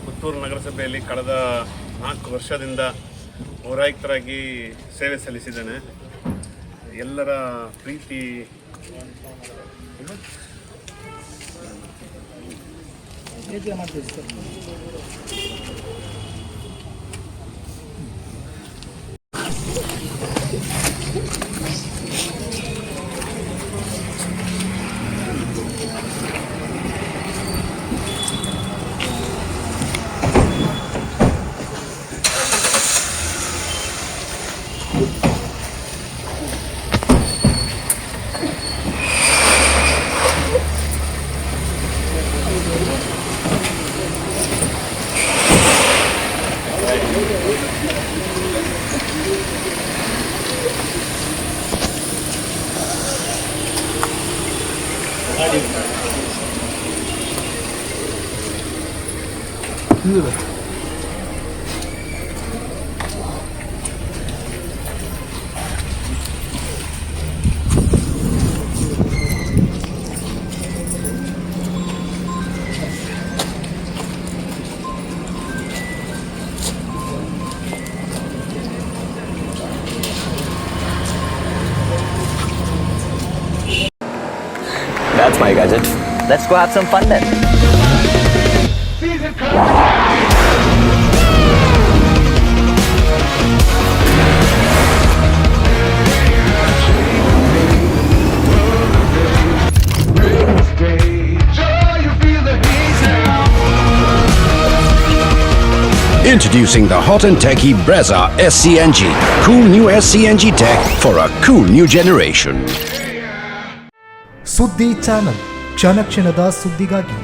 Puttur ನಗರಸಭೆಯಲ್ಲಿ ಕಳೆದ 4 ವರ್ಷದಿಂದ ಪೌರಾಯುಕ್ತರಾಗಿ ಸೇವೆ ಸಲ್ಲಿಸಿದ್ದೇನೆ. ಎಲ್ಲರ ಪ್ರೀತಿ That's my gadget. Let's go have some fun then. Introducing the hot and techy Brezza SCNG. Cool new SCNG tech for a cool new generation. ಸುದ್ದಿ channel, ಕ್ಷಣ ಕ್ಷಣದ ಸುದ್ದಿಗಾಗಿ.